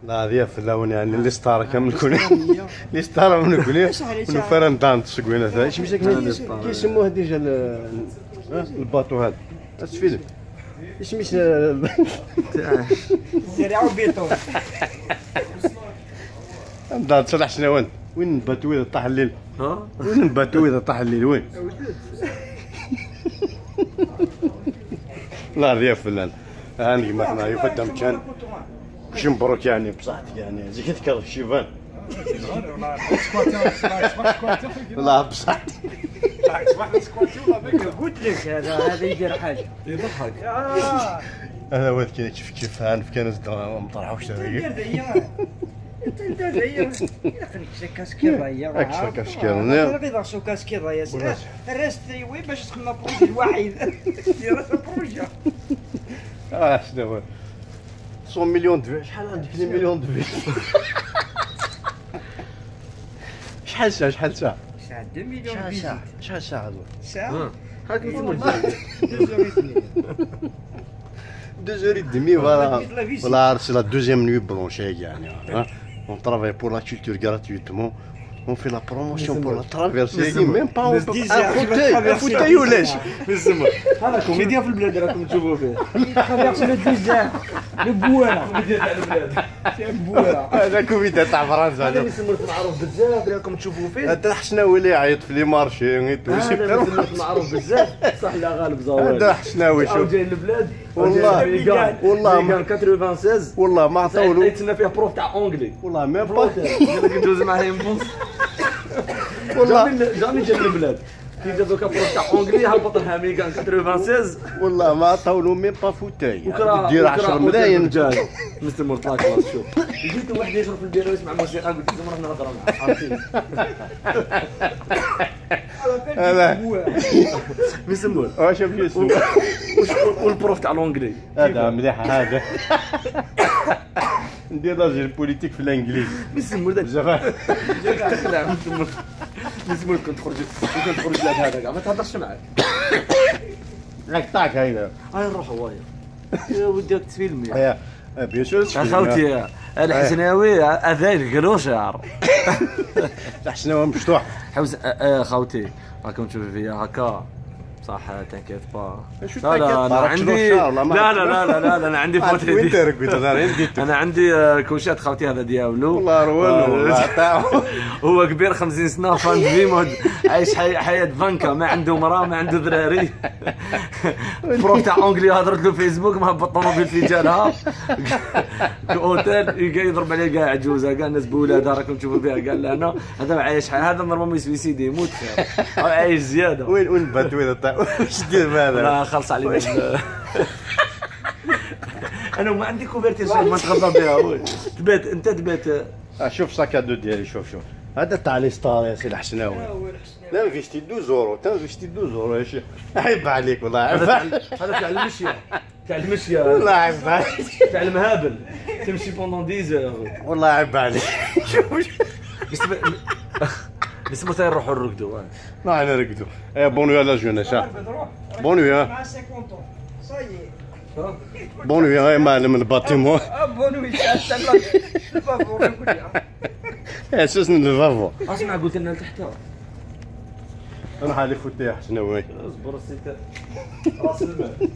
لا ضياف اللون يعني اللي ستار كامل كل اللي ستار من كل ونفرن دانت سكوينه ايش مش كيسموه déjà ال bateau هذا فيلم ايش مش زرعوا بيتون نضال تصلح شنو وين وين نباتو اذا طاح الليل؟ ها وين نباتو اذا طاح الليل وين؟ لا ضياف فلان هاني ما يقدم كان وش مبروك يعني بصحتك يعني زي كذكر الشيبان لا بصحتك قلت لك هذا يدير حاجة يضحك. هذا هو كيف كيف عارف كان مطرحوش هذا انت هي كاسكيطه اكثر كاسكيطه غير شو كاسكيطه يا سيدي الراس تريوي باش تخدم projet الوحيد دير projet. شنو هو 100 millions de vues؟ شحال عندك les millions de vues؟ شحال ساعة شحال ساعة؟ ساعة 2 مليون شحال ساعة شحال ساعة هذو؟ ساعة هاك نسمو 2h30, voilà. Voilà, c'est la deuxième nuit blanche, يعني. On travaille pour la culture gratuitement. On fait la promotion pour la traversée. Même pas un fauteuil ولاش. هذا كوميديا في البلاد راكم تشوفوا فيه. traverse le désert le بوالة. كوميديا تاع البلاد. بوالة. هذا كوميديا تاع فرنسا. هذا اللي سمرت معروف بزاف راكم تشوفوا فيه. هذا الحسناوي اللي يعيط في les marchés. هذا معروف بزاف صح لا غالب زوال. هذا الحسناوي شوف. جاي للبلاد والله والله 96 والله ما عطاولو. يتسنى فيه prof تاع anglais. والله ما با قال لك ندوز معاه بونس. والله jamais جا للبلاد كي جا دوكا prof تاع anglais هبط لها ميغان 96 والله ما عطاولو même pas fauteuil دير 10 ملايين جاي مستمر طلاق خلاص. شوف لقيت واحد يشرب في البيرو يسمع موسيقى قلت لازم نروح نهضر معاه. هذا ميسمول واش يسمو وال prof تاع l'anglais هذا مليح هذا ندير راجل politique في الانجليزي ميسمول بزاف تخلع ميسمول كنت تخرج كنت تخرج لهذا كاع ما تهضرش معاك لك طاك هيدا هاي نروحوا وايا يا ودي تفيلمي bien sûr خوتي الحسناوي هذا clochard الحسناوي مفتوح حوز خوتي راكم تشوفوا فيا هكا صح t'inquiète pas. لا لا انا عندي لا لا لا لا لا انا عندي fauteuil انا عندي couchette خوتي هذا ديالو والله روالو هو كبير 50 سنة fin de vie عايش حياة فانكا ما عنده مراة ما عنده ذراري prof تاع anglais هضرت له فيسبوك مهبط طوموبيل في جالها اوتيل يضرب عليه كاع عجوزه كاع الناس بولادها راكم تشوفوا فيها قال لنا هذا عايش هذا normalement يسويسيدي يموت خير عايش زيادة. وين وين بات وين واش دير هذا؟ لا خلص علينا. انا ما عندي couverture ما نتغطى بها. تبات انت تبات. شوف sac à dos ديالي شوف شوف هذا تاع les stars يا سي الحسناوي. لا investi 12 اورو t'investis 12 اورو يا شيخ عيب عليك والله عيب. هذا تاع المشية تاع المشية والله عيب عليك تاع المهابل تمشي pendant 10 heures والله عيب عليك. شوف بس متى نروحوا نرقدوا؟ لا نرقدوا. bonne nuit la jeunesse bonne nuit مع 50 ça y est bonne nuit يا معلم ال bâtiment. bonne nuit الفافور اساسا الفافور. اسمع قلت لنا لتحت نروح على fauteuil حسناوي. اصبر السيت راس المال.